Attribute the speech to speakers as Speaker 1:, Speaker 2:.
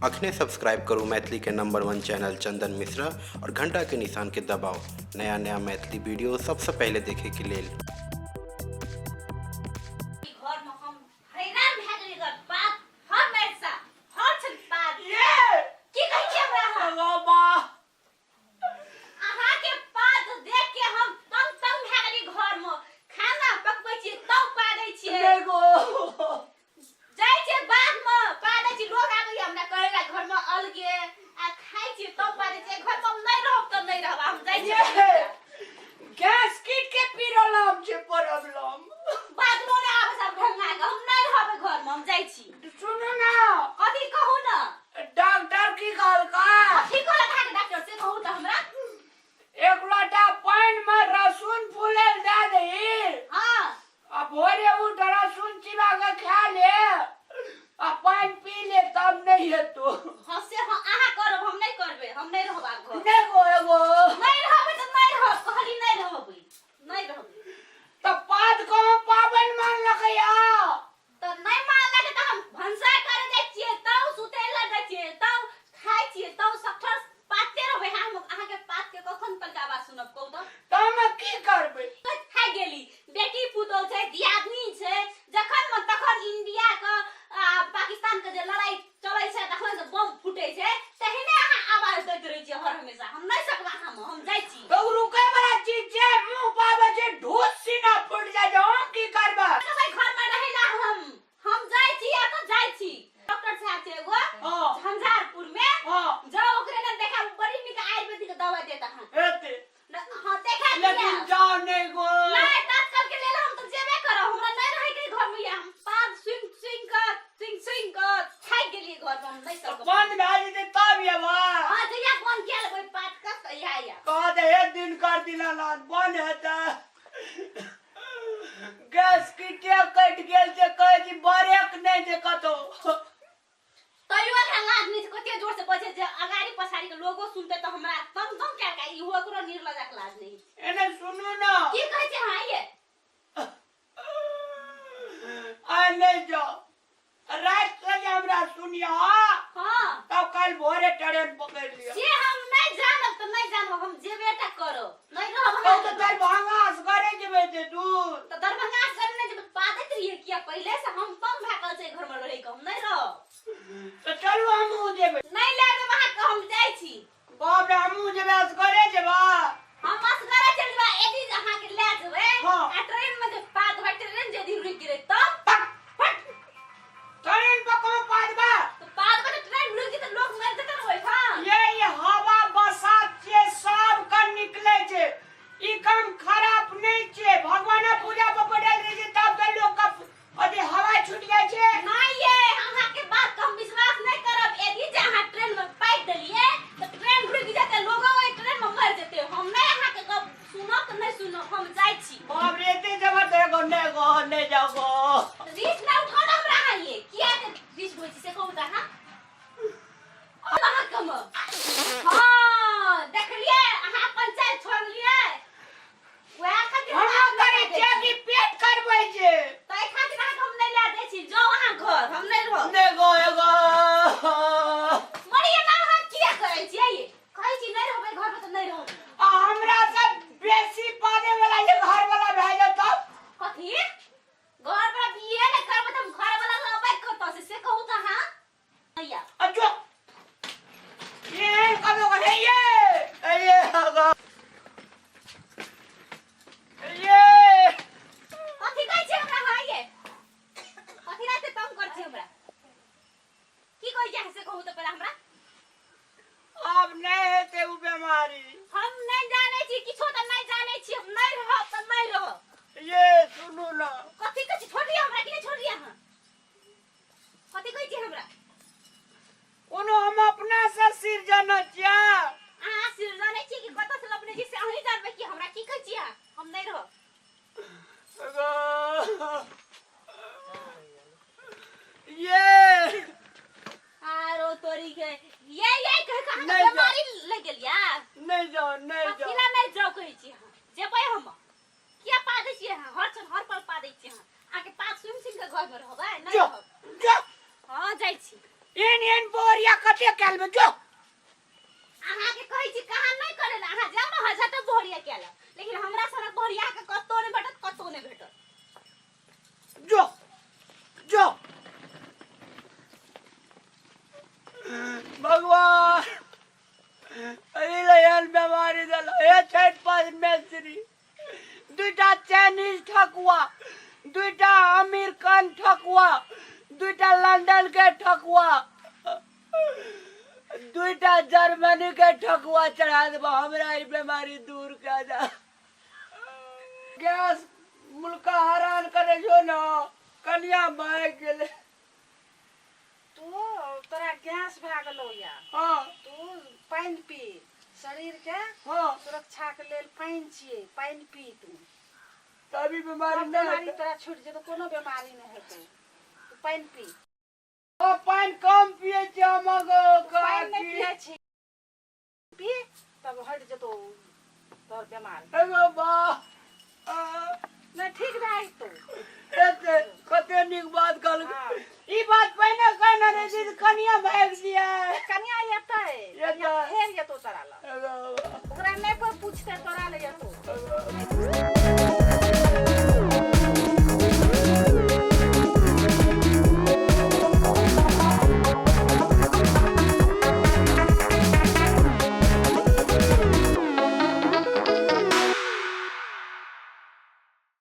Speaker 1: अखने सब्सक्राइब करू मैथिली के नंबर वन चैनल चंदन मिश्रा और घंटा के निशान के दबाव नया नया मैथिली वीडियो सबसे पहले देखे के लेल।
Speaker 2: घर में हम हैरान भए गेलियै एकर बात हर हमेशा हर क्षण बात
Speaker 3: ये
Speaker 2: की कहै छियै हमरा अहाँ?
Speaker 3: बाबा
Speaker 2: अहाँ के पाद देख के हम तंग तंग भए गेलियै घर में खाना पकबै छियै तब पादै छियै
Speaker 3: देखो
Speaker 2: जाइ छियै बाध में पादै छियै लोग आबैया हमरा कहै ला घर में अलगे आ खाइ छियै तब पादै छियै घर में हम नहि रहब तऽ नहि रहब हम जाइ छियै
Speaker 3: ये गैस किट के पीरलम छे प्रॉब्लम
Speaker 2: बादलो नहि आबै सब ढंगा के हम नहि रहबै घर में हम जाइ छी
Speaker 3: सुनू ना
Speaker 2: कथी कहू ना
Speaker 3: डॉक्टर की कहलका
Speaker 2: कथी कहलक अहाँके डॉक्टर से कहू तऽ हमरा
Speaker 3: एक लोटा पानि में रसून फूलल दए दही
Speaker 2: हाँ
Speaker 3: आ भोरे उठ रसून चिबा के खा ले आ पानि पी ले तब नहीं हेतो
Speaker 2: हाँ से हाँ अहाँ करब हम नहीं करबै हम नहीं रहब आब घर
Speaker 3: नहीं गो एगो
Speaker 2: नहीं रहबै तऽ नहीं रहब कहली नहीं रहबै नहीं रहबै
Speaker 3: तऽ पात कहाँ पाबनि मानलकैया
Speaker 2: तऽ नहि मानलक तऽ हम भनसा करे जाइ छियै तब सुतै लए जाइ छियै तब खाइ छियै तब सभठाम पाते रहबै हम अहाँके पात के कखन तक आवाज सुनब कहू तऽ
Speaker 3: तऽ हम की करबै
Speaker 2: थाकि गेली बेटी पुतोह छै दियादनी छै जखन मन तखन इंडिया के आ पाकिस्तान के जे लड़ाई चलै छै तखन से बम फूटे छै तहिने अहाँ आवाज दैत रहै छियै हर हमेशा हम नहि सकब अहाँ हम जाइ छी
Speaker 3: तो रुके वाला चीज छै मुंह पाबै छै ढूस सीना फूट जाइ छै हम की करबै
Speaker 2: सकबै घर में रहेला हम जाइ छी या तऽ जाइ छी डॉक्टर साहब छै एगो झंझारपुर में जाओ ओकरे ने देखा बड़ी नीक आयुर्वेदिक दवा देत अहाँ
Speaker 3: हेतै
Speaker 2: हाँ देखा
Speaker 3: लेकिन जाओ नहीं गो
Speaker 2: नहीं तत्काल के लेल हम तो जेबे करब हमरा नहीं रहे के घर में हम पाग सुन सुन के सुन सुन के थाकि गेलिए घर में हम नहीं सकब
Speaker 3: बंद भए जेतै तब एबै
Speaker 2: हां जहिया बंद कए लेबै पात के तहिया आयब
Speaker 3: कह दे एक दिन कर दिला लान बंद हेतै गैस किटे कटि गेल छै कहै छी बरेक नहि छै कतौ
Speaker 2: तैयो एखन आदमी से कते जोर से बजे जे अगाड़ी पछाड़ी के लोगो सुनते तऽ हमरा तंग तंग कए के इहो एकरो निर्लजा के लाज नहीं
Speaker 3: एने सुनू ना
Speaker 2: की कहै छै हाँ ये
Speaker 3: आइ नहि जाओ राति से जे हमरा सुनिया
Speaker 2: हाँ
Speaker 3: तब काल्हि भोरे ट्रेन पकड़ि लिअ
Speaker 2: से हम नहीं जानब तऽ नहीं जानब हम जेबे टा करब नहीं रहब
Speaker 3: तब
Speaker 2: अहाँ
Speaker 3: तऽ दरभंगा असगरे जेबै ते दूर
Speaker 2: तऽ दरभंगा से नहि जेबै पादैत रहियै किया पहिले से हम तंग भए गेल छै घर में रहै के हम नहीं रहब
Speaker 3: तऽ चलू हमहूँ जेबै
Speaker 2: नहीं लए देब अहाँके हम जाइ छी
Speaker 3: बाप रे हमहूँ जेबै असगरे जेबै
Speaker 2: हम असगरे चलि जेबै यदि अहाँके लए जेबै आ ट्रेन में जे पाद भाई ट्रेन यदि रुकि गेलै तब
Speaker 3: फट ट्रेन पर कहाँ पादबा
Speaker 2: तऽ पादबा तऽ ट्रेन रुकि जेतै लोग मरि जेतै ने ओहिठाम
Speaker 3: ये ये हवा बसात छै सब के निकले छै ई काम खराब नहीं छै भगवान पूजा पर पड़ल रहे छै तब तऽ लोग के अथी हवा छूट जाइ छै
Speaker 2: नहीं ये अहाँके बात के हम विश्वास नहीं करब यदि जे अहाँ ट्रेन में पाइक देलिए तऽ ट्रेन रुकि जेतै लोगो ओहि ट्रेन में मरि जेतै हम नहीं अहाँके गप सुनब तऽ नहीं सुनब हम जाइ छी
Speaker 3: बाप रे एते जबरदस्त एगो नहि गो नहि जाओ गो
Speaker 2: रीछ ना उठाओ ना हमरा अहाँ ये किया के रीछ होइ छै से कहू तऽ अहाँ अहाँ कम हाँ देखलिए अहाँ पंचायत छोड़लिए वएह खातिर
Speaker 3: हम
Speaker 2: अहाँके
Speaker 3: करै
Speaker 2: नहि लए
Speaker 3: छियै
Speaker 2: दै
Speaker 3: कि
Speaker 2: छी।
Speaker 3: पेट करबै छै
Speaker 2: ताहि खातिर अहाँके हम नहि लए दै छी जाउ अहाँ घर हम नहि रहब
Speaker 3: नहि गो एगो
Speaker 2: मरिए ना अहाँ किया करै छियै ये कहै छी नहि रहबै घर में तऽ नहि रहबै
Speaker 3: आ हमरा से बेसी पाने वाला ये घर वाला भए जाओ तब
Speaker 2: कथी घर पर बिये नहि करबै तऽ हम घर वाला लबै कतऽ से से कहू तऽ अहाँ हैया
Speaker 3: अच्छा ये कब हे ये ये आगा ये
Speaker 2: कथी कहै छी हमरा अहाँ ये कथी राते तंग करै छी हमरा की कहै छी अहाँ से कहू तऽ पहिले हमरा
Speaker 3: आब नहि हेतै ओ बेमारी
Speaker 2: हम नहि जानै छी किछो तऽ नहि जानै छी हम नहि रहब तऽ नहि रहब
Speaker 3: ये सुनू ना
Speaker 2: कथी कहै छी छोड़ दिअ हमरा कि नहि छोड़ दिअ अहाँ कथी कहै छी हमरा
Speaker 3: कोनो हम अपना से सिर जानै छियै
Speaker 2: अहाँ सिर जानै छी कि कतऽ से लपने छी से अहीं जानबै कि हमरा की कहै छी अहाँ हम नहि रहब
Speaker 3: ये
Speaker 2: आरो तोरी के ये कह कह
Speaker 3: नहीं जाओ।
Speaker 2: बीमारी लग गेल या
Speaker 3: नहीं जाओ नहीं जाओ
Speaker 2: कथिला नहीं जाओ कहै छी अहाँ जेबै हम किया पा दै छियै अहाँ हर क्षण हर पल पा दै छियै अहाँ अहाँके पास सुनि सुनि के घर में रहबै नहीं
Speaker 3: जाओ
Speaker 2: रहब
Speaker 3: जाओ
Speaker 2: हाँ जाइ छी
Speaker 3: एहन एहन बोरिया कते कैल में जो।
Speaker 2: अहाँके कहै छी कहाँ नहि करे ला, अहाँ जाउ ने हजारटा बोहरिया केला, लेकिन हमरा सनक बोहरिया के कतौ नहि भेटत, कतौ नहि भेटत।
Speaker 3: जो जो। भगवान अरे एहन बीमारी देल हे छठि परमेश्वरी, दुईटा चाइनीज ठकुआ, दुईटा अमेरिकन ठकुआ, दुईटा लंदन के ठकुआ, दुईटा जर्मनी के ठकुआ चढ़ा देबो, हमरा ई बीमारी दूर कर दे। गैस मुल्का हरान करे जो न कनिया भाग गेले।
Speaker 4: तू तोरा गैस भए गेलौ या?
Speaker 3: हाँ।
Speaker 4: तू पानि पी, शरीर के सुरक्षा के लेल पानि छियै, पानि पी तू।
Speaker 3: तभी बीमारी
Speaker 4: सब
Speaker 3: नहीं
Speaker 4: बीमारी
Speaker 3: हेतै।
Speaker 4: तोरा छूट जेतौ, कोनो बीमारी नहि हेतौ। तू पानि पी।
Speaker 3: हाँ, पानि कम पियै छियै हम गो,
Speaker 4: पानि नहि
Speaker 3: काकी।
Speaker 4: पियै छी, पी तब हटि जेतौ तोहर बीमारी।
Speaker 3: एगो बा।